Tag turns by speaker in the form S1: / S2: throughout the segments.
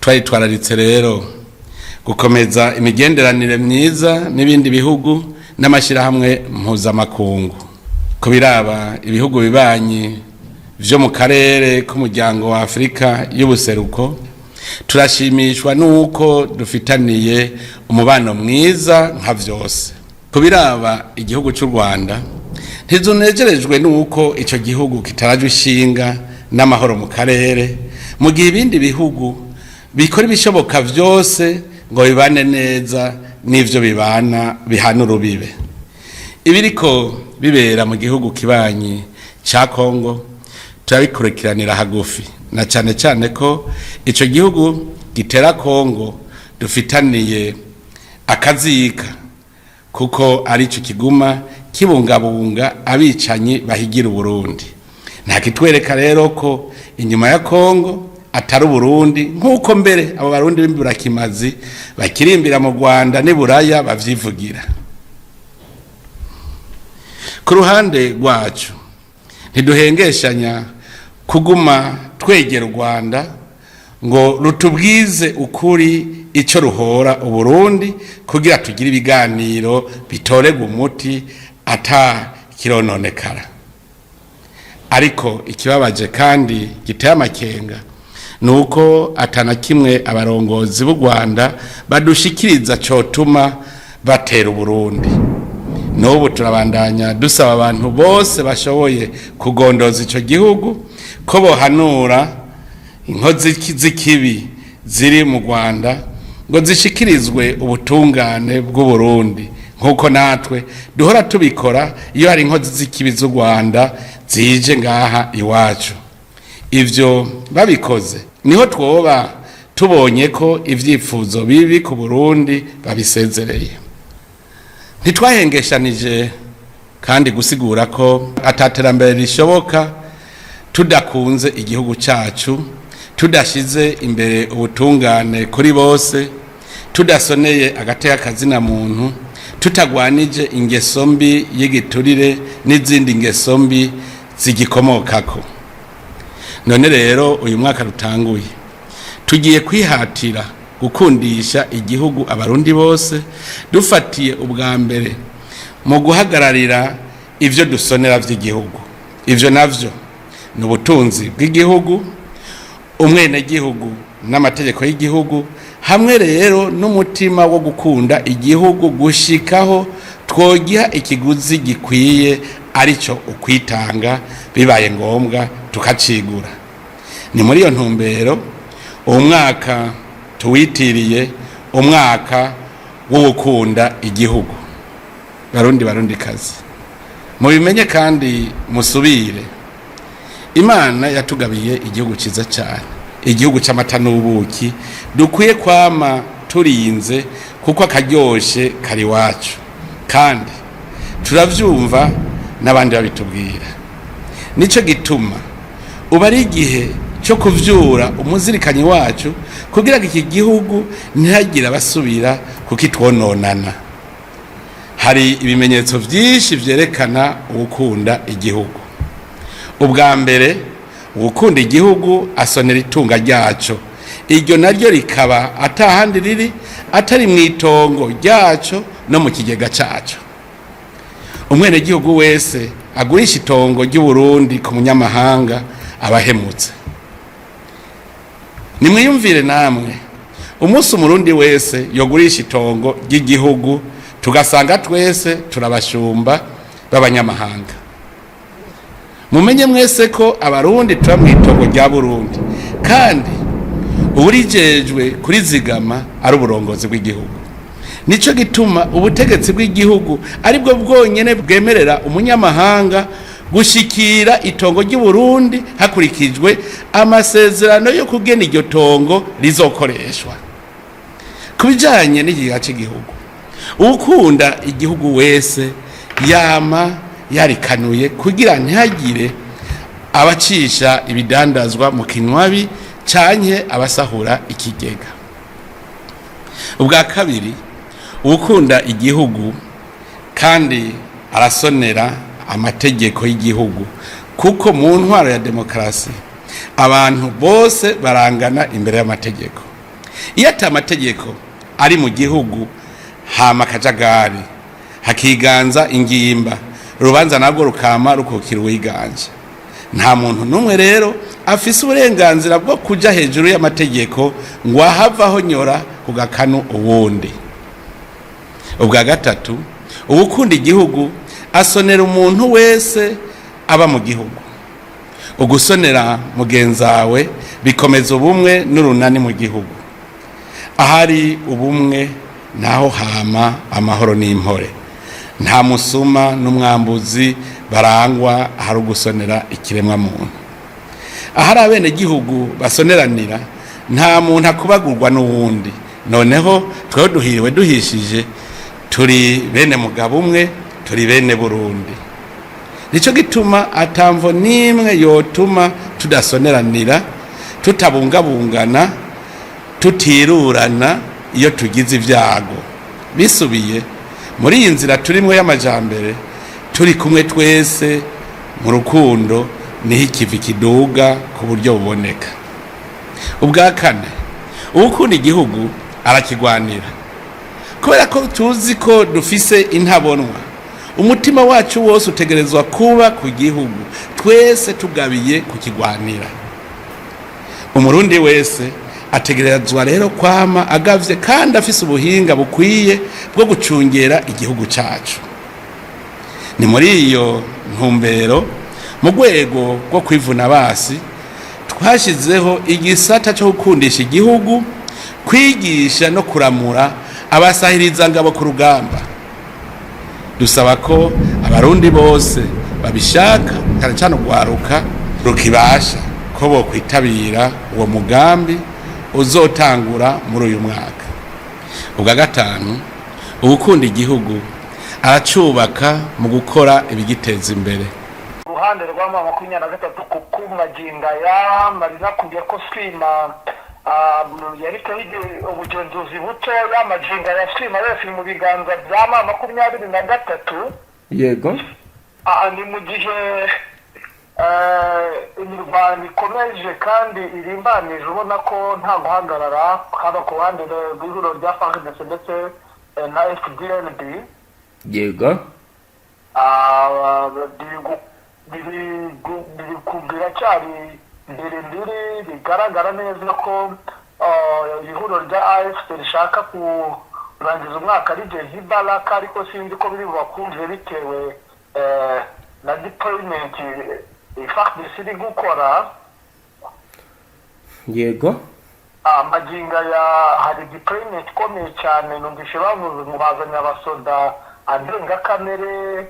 S1: Twaritwararitse rero gukomeza imigenderanire myiza n'ibindi bihugu n'amashyirahamwe mpuzamakungu. Ku biraba ibihugu bibanyi vyo mu karere k'Umuryango wa Afurika y'Ubuseruko, turashimishwa n'uko dufitaniye umubano mwiza nka vyose. Ku biraba igihugu cy'u Rwanda, ntizunegerejwe n'uko icyo gihugu kitarajwe ishinga n'amahoro mu karere, mu gihe ibindi bihugu bikora ibishoboka vyose ngo bibane neza n'ivyo bibana bihana urubibe. Ibiriko bibera mu gihugu kibanyi ca Kongo turabikurikiranira hagufi, na cane cane ko ico gihugu gitera Kongo dufitaniye akazika, kuko arico kiguma kibungabunga abicanyi bahigira Uburundi. Nta kitwereka rero ko inyuma ya Kongo atari Uburundi, nk'uko mbere abo Barundi b'imburakimazi bakirimbira mu Rwanda n'i Buraya bavyivugira. Ku ruhande rwacu, ntiduhengeshanya kuguma twegera u Rwanda ngo rutubwize ukuri icyo ruhora Uburundi, kugira tugire ibiganiro bitorerwa umuti ata kirononekara. Ariko ikibabaje kandi giteye amakenga ni uko atana kimwe abarongozi b'u Rwanda badushikiriza cotuma batera Uburundi. N'ubu turabandanya dusaba abantu bose bashoboye kugondoza ico gihugu ko bohanura inkozi z'ikibi ziri mu Rwanda ngo zishikirizwe ubutungane bw'Uburundi, nk'uko natwe duhora tubikora iyo hari inkozi z'ikibi z'u Rwanda zije ngaha iwacu. Ivyo babikoze, niho twoba tubonye ko ivyifuzo bibi ku Burundi babisezereye. Ntitwahengeshanije kandi gusigura ko ataterambere rishoboka tudakunze igihugu cyacu, tudashize imbere ubutungane kuri bose, tudasoneye agateka kazina muntu, tutagwanije ingeso mbi y'igiturire n'izindi ngeso mbi zigikomokako. None rero, uyu mwaka rutanguye, tugiye kwihatira gukundisha igihugu Abarundi bose, dufatiye ubwa mbere mu guhagararira ivyo dusonera vy'igihugu. Ivyo navyo ni ubutunzi bw'igihugu, umwenegihugu n'amategeko y'igihugu, hamwe rero n'umutima wo gukunda igihugu gushikaho twogiha ikiguzi gikwiye, arico ukwitanga, bibaye ngombwa tukacigura. Ni muri iyo ntumbero uwo mwaka tuwitiriye umwaka wo gukunda igihugu. Barundi, Barundi kazi, mubimenye kandi musubire: Imana yatugabiye igihugu cyiza cyane, igihugu cy'amata n'ubuki, dukwiye kwama turinze, kuko akaryoshe kari iwacu, kandi turavyumva n'abandi babitubwira. Nico gituma ubu ari igihe cyo kuvyura umuzirikanyi wacu, kugira ngo iki gihugu ntihagire abasubira kukitwononana. Hari ibimenyetso byinshi vyerekana uwukunda igihugu. Ubwa mbere, uwukunda igihugu asonera itunga ryaco, iryo naryo rikaba atahandi riri atari mu itongo ryaco no mu kigega caco. Umwenegihugu wese agurisha itongo ry'Uburundi ku munyamahanga abahemutse. Nimwiyumvire namwe umunsi Umurundi wese yogurisha itongo ry'igihugu, tugasanga twese turabashumba b'abanyamahanga. Mumenye mwese ko Abarundi tuba mu itongo rya Burundi, kandi uburijejwe kurizigama ari uburongozi bw'igihugu. Nico gituma ubutegetsi bw'igihugu aribwo bwonyene bwemerera umunyamahanga gushikira itongo ry'Uburundi, hakurikijwe amasezerano yo kugena iryo tongo rizokoreshwa. Ku bijanye n'ikigega cy'igihugu, ukunda igihugu wese yama yarikanuye kugira ntihagire abacisha ibidandazwa mu kinywabi canke abasahura ikigega. Ubwa kabiri, ukunda igihugu kandi arasonera amategeko y'igihugu, kuko mu ntwaro ya demokarasi abantu bose barangana imbere y'amategeko. Iyo ata amategeko ari mu gihugu, hama akajagari, hakiganza ingimba, urubanza nabwo rukama rukukira uwiganje. Nta muntu n'umwe rero afise uburenganzira bwo kuja hejuru y'amategeko ngo ahavaho nyora ku gakanu uwundi. Ubwa gatatu, uwukunda igihugu asonera umuntu wese aba mu gihugu. Ugusonera mugenzawe bikomeza ubumwe n'urunani mu gihugu. Ahari ubumwe naho hama amahoro n'impore. Nta musuma n'umwambuzi barangwa ahari ugusonera ikiremwa muntu. Ahari abenegihugu basoneranira, nta muntu akubagurwa n'uwundi. Noneho tweho duhiriwe duhishije, turi bene mugabo umwe, turi bene Burundi. Nico gituma atamvo n'imwe yotuma tudasoneranira, tutabungabungana, tutirurana iyo tugize ibyago. Bisubiye muri iyi nzira turimwo y'amajambere, turi kumwe twese mu rukundo, niho ikivi kiduga ku buryo buboneka. Ubwa kane, uwukunda igihugu arakigwanira. Kubera ko tuzi ko dufise intabonwa, umutima wacu wose utegerezwa kuba ku gihugu, twese tugabiye kukigwanira. Umurundi wese ategerezwa rero kwama agavye kandi afise ubuhinga bukwiye bwo gucungera igihugu cacu. Ni muri iyo ntumbero, mu rwego rwo kwivuna basi, twashyizeho igisata cyo gukundisha igihugu, kwigisha no kuramura abasahiriza ngabo ku rugamba. Dusaba ko Abarundi bose babishaka, cyane cyane urwaruka rukibasha, ko bokwitabira uwo mugambi uzotangura muri uyu mwaka. Ubwa gatanu, uwukunda igihugu aracubaka mu gukora ibigiteza imbere.
S2: Uruhande rwa M23 kuko magingo aya marina kubye ko swima yariteho ubugenzuzi buto. Magingo aya swima yose iri mu biganza bya M23. Ni mu gihe imirwano ikomeje kandi irimbanije, ubona ko nta guhagarara, haba ku ruhande rw'ihuriro rya FARDC ndetse na FDNB. Biracyari mbere mbiri, bigaragara neza ko ihuriro rya AFC rishaka kurangiza umwaka rigeze ibaraka, ariko sinzi ko biri bubakunze bitewe na deployment FARDC iri gukora. Magingo aya hari deployment ikomeye cyane. Numvise bavuze ngo bazanye abasoda ndengakamere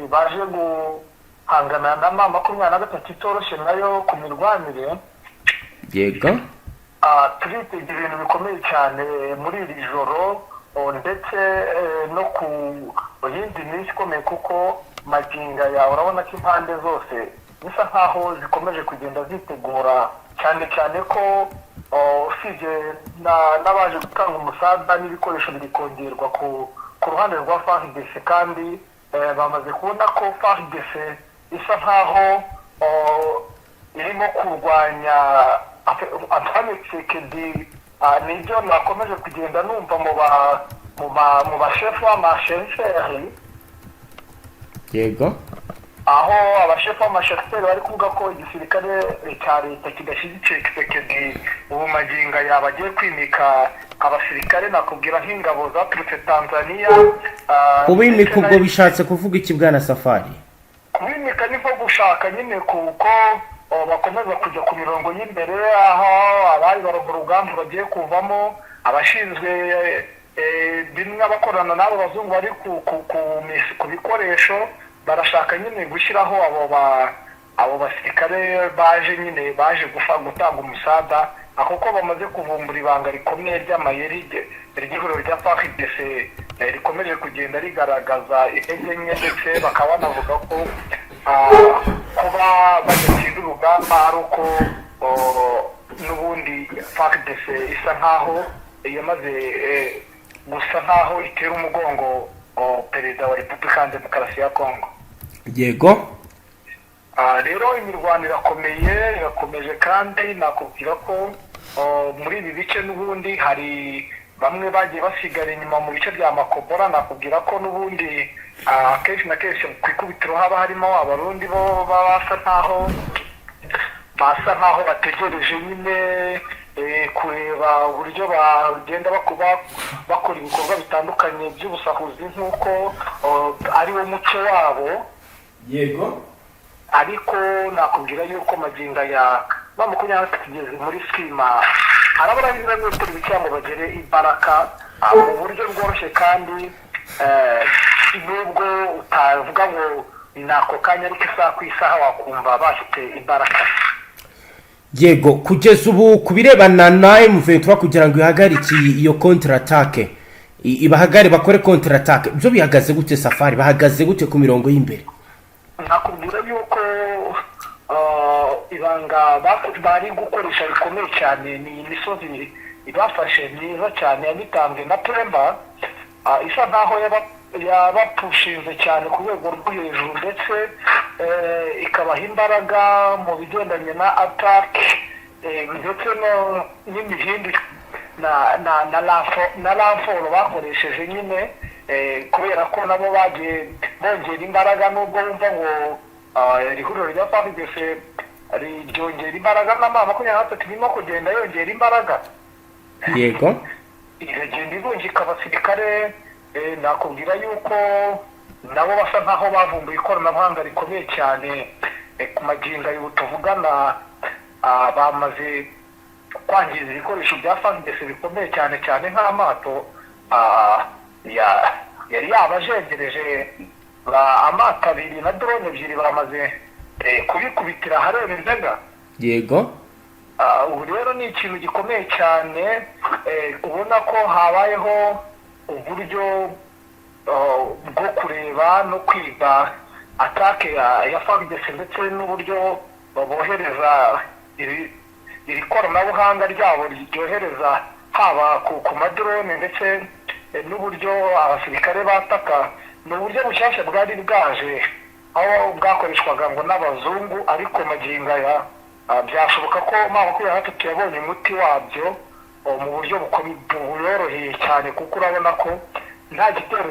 S2: baje guhangana na M23 itoroshye nayo ku mirwanire. Turitega ibintu bikomeye cyane muri iri joro, ndetse no ku yindi minsi ikomeye, kuko magingo aya urabona ko impande zose bisa nkaho zikomeje kugenda zitegura, cyane cyane ko usibye n'abaje gutanga umusada, n'ibikoresho biri kongerwa ku ruhande rwa FARDC. Kandi bamaze kubona ko FARDC isa nkaho irimo kurwanya Antoine Tshisekedi. Nibyo nakomeje kugenda numva mu bashefu b'amasheferi, aho abashefu b'amasheferi bari kuvuga ko igisirikare cya leta kidashyigikiye Tshisekedi. Ubu magingo aya bagiye kwimika abasirikare, nakubwira nk'ingabo zaturutse Tanzania
S3: Kubimika
S2: ndetse
S3: ubwo bishatse kuvuga iki, bwana Safari?
S2: Kubimika ni nko gushaka nyine kuko bakomeza kujya ku mirongo y'imbere, aho abari bari mu rugamba bagiye kuvamo, abashinzwe bimwe, abakorana n'abo bazungu bari ku bikoresho. Barashaka nyine gushyiraho abo basirikare baje nyine baje gutanga umusada, ako ko bamaze kuvumbura ibanga rikomeye ry'amayeri ry'ihuriro rya FARDC rikomeje kugenda rigaragaza intege nke, ndetse bakaba banavuga ko kuba badatsinda urugamba ari uko n'ubundi FARDC isa nkaho yamaze gusa nkaho itera umugongo perezida wa Repubulika ya Demokarasi ya Kongo. Rero imirwano irakomeye, irakomeje, kandi nakubwira ko Muri ibi bice n'ubundi hari bamwe bagiye basigara inyuma mu bice bya Makobora. Nakubwira ko n'ubundi kenshi na kenshi ku ikubitiro haba harimo Abarundi, bo baba basa nkaho bategereje nyine kureba uburyo bagenda bakora ibikorwa bitandukanye by'ubusahuzi, nk'uko ari wo muco wabo. Ariko nakubwira yuko magingo aya M23 igeze muri Sima, harabura ibirometero bike ngo bagere i Baraka mu buryo bworoshye, kandi nubwo utavuga ngo ni ako kanya, ariko isaha ku isaha wakumva bafite i Baraka.
S3: Yego, kugeza ubu ku birebana na M23, kugira ngo ihagarike iyo contre-attaque, ibahagare bakore contre-attaque, byo bihagaze gute, Safari? Bahagaze gute ku mirongo y'imbere?
S2: Nakubwira yuko ibanga bari gukoresha rikomeye cyane ni imisozi ibafashe myiza cyane ya Mitambwe na Pemba, isa nkaho yabapushinze cyane ku rwego rwo hejuru, ndetse ikabaha imbaraga mu bigendanye na attaque, ndetse n'imihindi na renfort bakoresheje nyine, kubera ko nabo bagiye bongera imbaraga. Nubwo wumva ngo iri huriro rya FARDC ryongera imbaraga, na M23 irimo kugenda yongera imbaraga. Iragenda irungika abasirikare. Nakubwira yuko nabo basa nkaho bavumbuye ikoranabuhanga rikomeye cyane. Ku magingo ayo tuvugana, bamaze kwangiza ibikoresho bya FARDC bikomeye cyane cyane nk'amato yari yabajengereje. Amato abiri na drone ebyiri bamaze kubikubitira ahareba inzega. Ubu rero ni ikintu gikomeye cyane, ubona ko habayeho uburyo bwo kureba no kwiga attaque ya FARDC, ndetse n'uburyo bohereza iri koranabuhanga ryabo ryohereza haba ku ma drone, ndetse n'uburyo abasirikare bataka. Ni uburyo bushyashya bwari bwaje, aho bwakoreshwaga ngo n'abazungu, ariko magingo aya byashoboka ko M23 yabonye umuti wabyo mu buryo buyoroheye cyane, kuko urabona ko nta gitero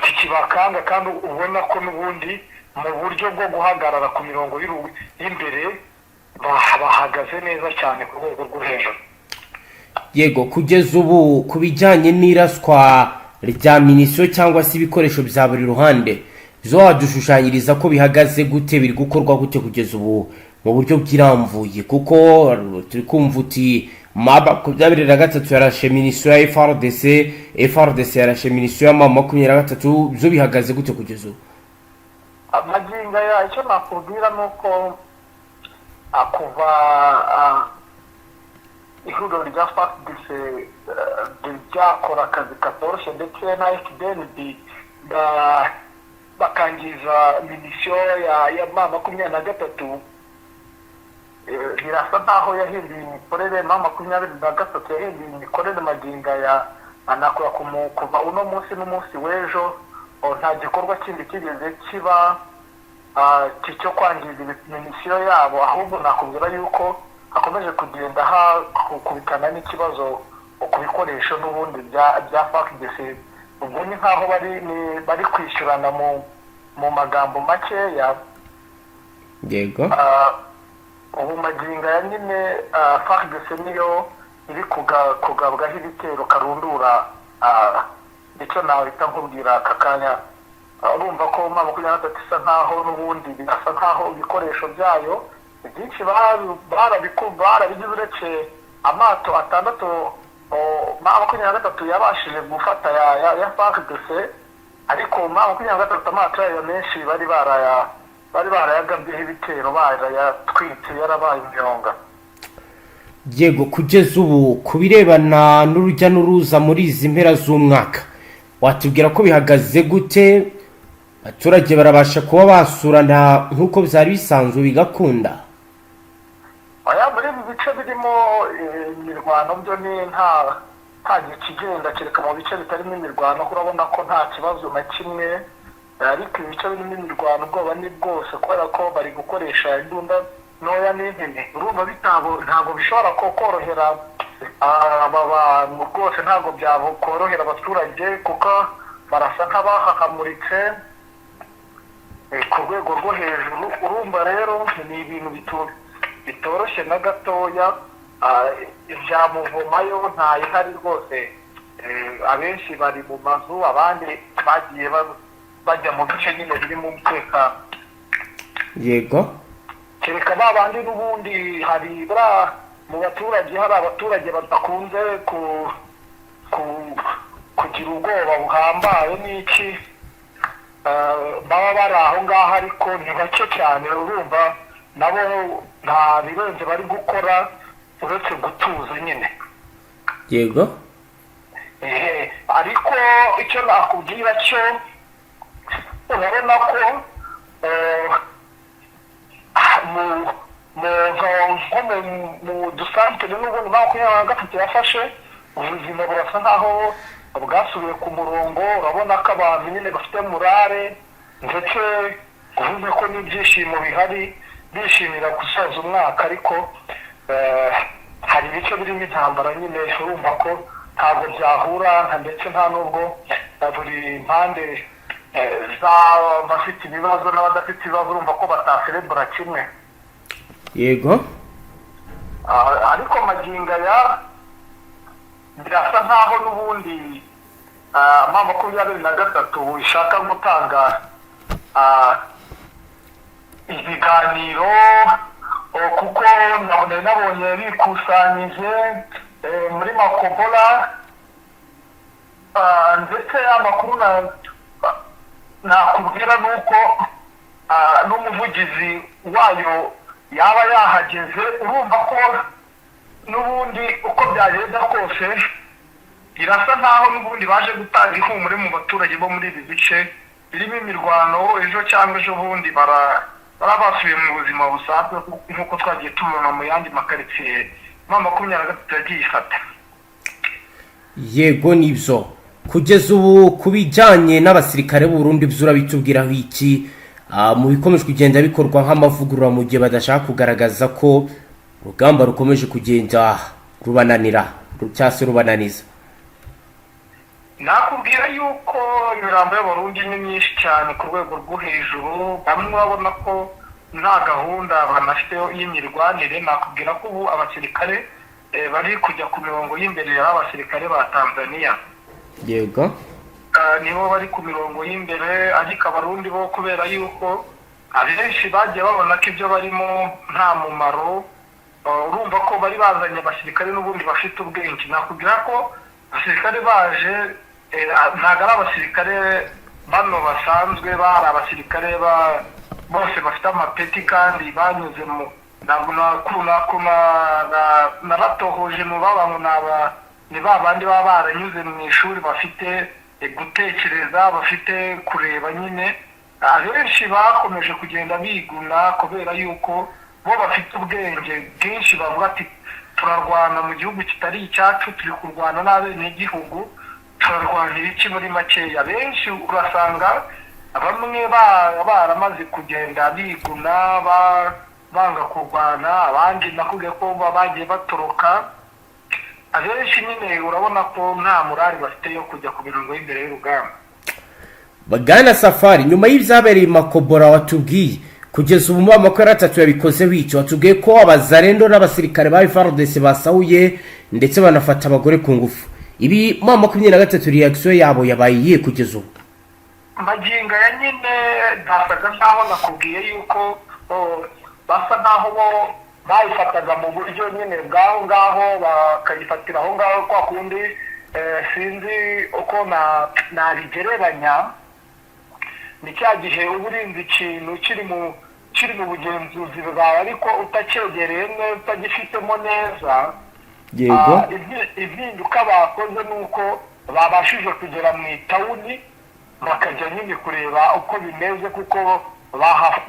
S2: kikibakanga, kandi ubona ko n'ubundi mu buryo bwo guhagarara ku mirongo y'imbere bahagaze neza cyane ku rwego rwo hejuru.
S3: Yego, kugeza ubu ku bijyanye n'iraswa rya munition cyangwa se ibikoresho bya buri ruhande, zo wadushushanyiriza ko bihagaze gute, biri gukorwa gute kugeza ubu mu buryo bwirambuye? Kuko turi kumva uti M23 yarashe munition ya FARDC, FARDC yarashe munition ya M23, byo bihagaze gute kugeza ubu?
S2: Amagingo aya, icyo nakubwira ni uko kuva ihuriro rya FARDC ryakora akazi katoroshye, ndetse na FDNB bakangiza munition ya M23, birasa nkaho yahinduye imikorere. M23 yahinduye imikorere. Magingo aya anakora kuva uno munsi n'umunsi w'ejo, nta gikorwa kindi kigeze kiba cyo kwangiza munition yabo. Ahubwo nakubwira yuko hakomeje kugenda hakubitana n'ikibazo ku bikoresho n'ubundi bya FARDC. Ubwo ni nk'aho bari kwishyurana mu magambo makeya. Ubu magingo aya nyine FARDC niyo iri kugabwaho ibitero karundura. Icyo nahita nkubwira aka kanya, urumva ko M23 isa nkaho n'ubundi birasa nkaho ibikoresho byayo byinshi barabigize, uretse amato atandatu M23 yabashije gufata ya FARDC. Ariko M23 amato yayo menshi bari barayagabyeho ibitero, barayatwitse, yarabaye imyonga.
S3: Yego, kugeza ubu ku birebana n'urujya n'uruza muri izi mpera z'umwaka, watubwira ko bihagaze gute? Abaturage barabasha kuba basurana nk'uko byari bisanzwe bigakunda?
S2: Oya, muri ibi bice birimo imirwano byo ni nta kigenda, kereka mu bice bitarimo imirwano ko urabona ko nta kibazo na kimwe. Ariko ibice birimo imirwano ubwoba ni bwose, kubera ko bari gukoresha imbunda. ntoya n'inini. Urumva bitabo ntabwo bishobora ko korohera aba bantu rwose, ntabwo byakorohera abaturage kuko barasa nk'abahahamuritse ku rwego rwo hejuru. Urumva rero ni ibintu bitoroshye na gatoya. Ibya mouvement yo ntayihari rwose. Abenshi bari mu mazu, abandi bagiye bajya mu bice nyine birimo umutekano. Kereka ba bandi n'ubundi hari buriya mu baturage, hari abaturage badakunze ku kugira ubwoba buhambaye n'iki, baba bari aho ngaho, ariko ni bake cyane. Urumva nabo nta birenze bari gukora uretse gutuza nyine. Ehe, ariko icyo nakubwira cyo, urabona ko mu nko mu dusantere n'ubundi 23 yafashe, ubuzima burasa nkaho bwasubiye ku murongo. Urabona ko abantu nyine bafite morale, ndetse uvuze ko n'ibyishimo bihari, bishimira gusoza umwaka. Ariko hari ibice birimo intambara nyine, urumva ko ntabwo byahura, ndetse nta nubwo buri mpande z'abafite ibibazo n'abadafite ibibazo, urumva ko bataserebura kimwe. Ariko magingo aya birasa nkaho n'ubundi M23 ishaka gutanga ibiganiro, kuko nabonye bikusanyije muri Makobola. Ndetse amakuru nakubwira ni uko n'umuvugizi wayo yaba yahageze. Urumva ko n'ubundi uko byagenda kose birasa nkaho n'ubundi baje gutanga ihumure mu baturage bo muri ibi bice birimo imirwano. Ejo cyangwa ejo bundi bara basubiye mu buzima busanzwe, nk'uko twagiye tubibona mu yandi makaritsiye M23 yagiye ifata.
S3: Yego, nibyo. Kugeza ubu ku bijyanye n'abasirikare b'u Burundi byo urabitubwiraho iki? Mu bikomeje kugenda bikorwa nk'amavugurura, mu gihe badashaka kugaragaza ko urugamba rukomeje kugenda rubananira cyangwa se rubananiza?
S2: Nakubwira yuko imirambo y'Abarundi ni myinshi cyane ku rwego rwo hejuru. Bamwe babona ko nta gahunda banafite y'imirwanire. Nakubwira ko ubu abasirikare bari kujya ku mirongo y'imbere ari abasirikare ba Tanzania. Nibo bari ku mirongo y'imbere, ariko Abarundi bo, kubera yuko abenshi bagiye babona ko ibyo barimo nta mumaro, urumva ko bari bazanye abasirikare n'ubundi bafite ubwenge. Nakubwira ko abasirikare baje ntabwo ari abasirikare bano basanzwe, bari abasirikare bose bafite amapeti kandi banyuze mu ntabwo naratohoje mu baba ngo ni ba bandi baba baranyuze mu ishuri, bafite gutekereza, bafite kureba nyine. Abenshi bakomeje kugenda biguna kubera yuko bo bafite ubwenge bwinshi, bavuga ati: "Turarwana mu gihugu kitari icyacu, turi kurwana n'abenegihugu, turarwanira iki?" Muri makeya, benshi urasanga bamwe baramaze kugenda biguna, banga kurwana. Abandi nakubwiye ko bagiye batoroka. Abenshi nyine urabona ko nta morale bafite yo kujya ku mirongo y'imbere y'urugamba.
S3: Bwana Safari, nyuma y'ibyabereye i Makobora watubwiye, kugeza ubu M23 yabikoze wicyo. Watubwiye ko Abazarendo n'abasirikare ba FARDC basahuye ndetse banafata abagore ku ngufu. Ibi M23 reaction yabo yabaye iyihe kugeza ubu?
S2: Magingo ya nyine basaga nkaho nakubwiye yuko basa nkaho bo bayifataga mu buryo nyine bw'aho ngaho, bakayifatira aho ngaho kwa kundi. Sinzi uko nabigereranya. Ni cya gihe uba urinze ikintu kiri mu bugenzuzi bwawe, ariko utacyegereye neza, utagifitemo neza. Impinduka bakoze ni uko babashije kugera mu itawuni, bakajya nyine kureba uko bimeze, kuko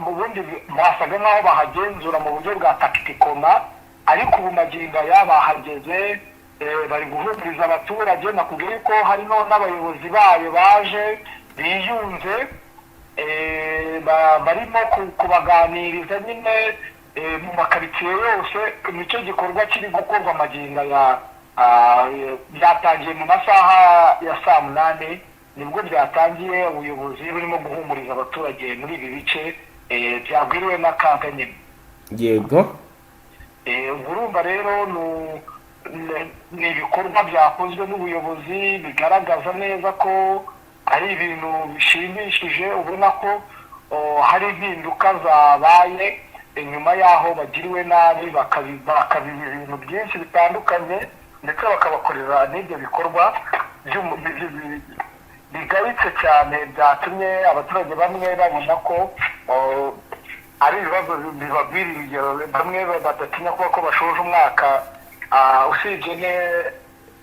S2: ubundi basaga nk'aho bahagenzura mu buryo bwa tactiquement. Ariko ubu magingo aya bahageze, bari guhumuriza abaturage. Nakubwiye ko harimo n'abayobozi bayo baje biyunze, barimo kubaganiriza nyine. Mu makaritsiye yose nicyo gikorwa kiri gukorwa magingo aya. Byatangiye mu masaha ya saa 8 nibwo byatangiye. Ubuyobozi burimo guhumuriza abaturage muri ibi bice byagwiriwe n'akaga nyine. Ubwo urumva rero ni ibikorwa byakozwe n'ubuyobozi bigaragaza neza ko ari ibintu bishimishije, ubona ko hari impinduka zabaye nyuma y'aho bagiriwe nabi, bakabiba ibintu byinshi bitandukanye, ndetse bakabakorera n'ibyo bikorwa bigayitse cyane byatumye abaturage bamwe babona ko ari ibibazo bibagwiririye, bamwe badatinya kuba ko bashoje umwaka. Usibye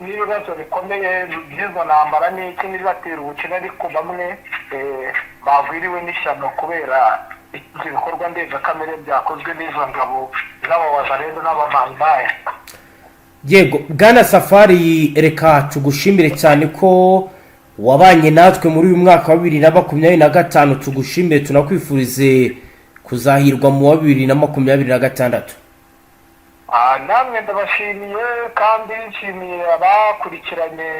S2: n'ibibazo bikomeye by'izo ntambara n'iki n'ibibatera ubukene, ariko bamwe bagwiriwe n'ishyano kubera ibyo bikorwa ndengakamere byakozwe n'izo ngabo z'abawazalendo n'abamayimayi.
S3: Yego, bwana Safari, reka tugushimire cyane ko wabanye natwe muri uyu mwaka wa 2025. Tugushimire, tunakwifurize kuzahirwa mu wa 2026.
S2: Namwe ndabashimiye, kandi nshimiye abakurikiranye,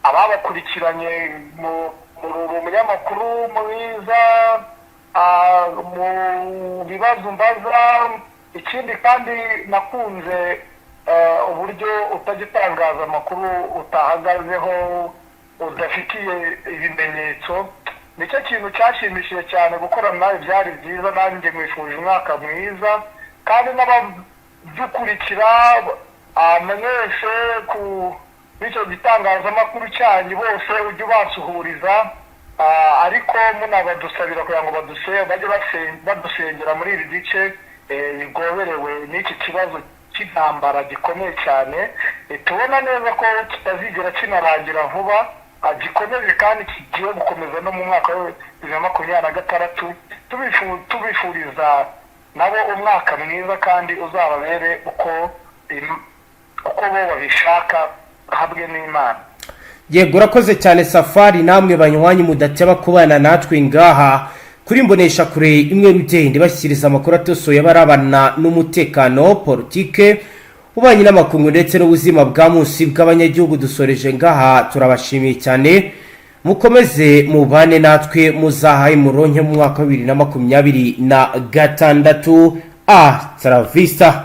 S2: ababakurikiranye mu munyamakuru mwiza, mu bibazo mbaza. Ikindi kandi nakunze uburyo utajya utangaza amakuru utahagazeho, udafitiye ibimenyetso. Nicyo kintu cyashimishije cyane. Gukorana nawe byari byiza. Nanjye mwifuje umwaka mwiza, kandi n'abadukurikira mwese ku b'icyo gitangazamakuru cyanyu bose ujye ubasuhuriza, ariko munabadusabira kugira ngo bajye badusengera muri ibi bice bigoberewe n'iki kibazo cy'intambara gikomeye cyane. Tubona neza ko kitazigera kinarangira vuba, gikomeje kandi kigiye gukomeza no mu mwaka wa 2026. Tubifuriza nabo umwaka mwiza kandi uzababere uko bo babishaka hamwe n'Imana.
S3: Yego, urakoze cyane Safari. Namwe banywanyi mudateba kubana natwe ngaha kuri Mbonesha Kure imwe rugende bashyikiriza amakuru atosoye abarabana n'umutekano, politike, ububanyi n'amakungu ndetse n'ubuzima bwa munsi bw'abanyagihugu, dusoreje ngaha. Turabashimiye cyane, mukomeze mubane natwe, muzahaye muronke mu mwaka wa 2026. A taravista.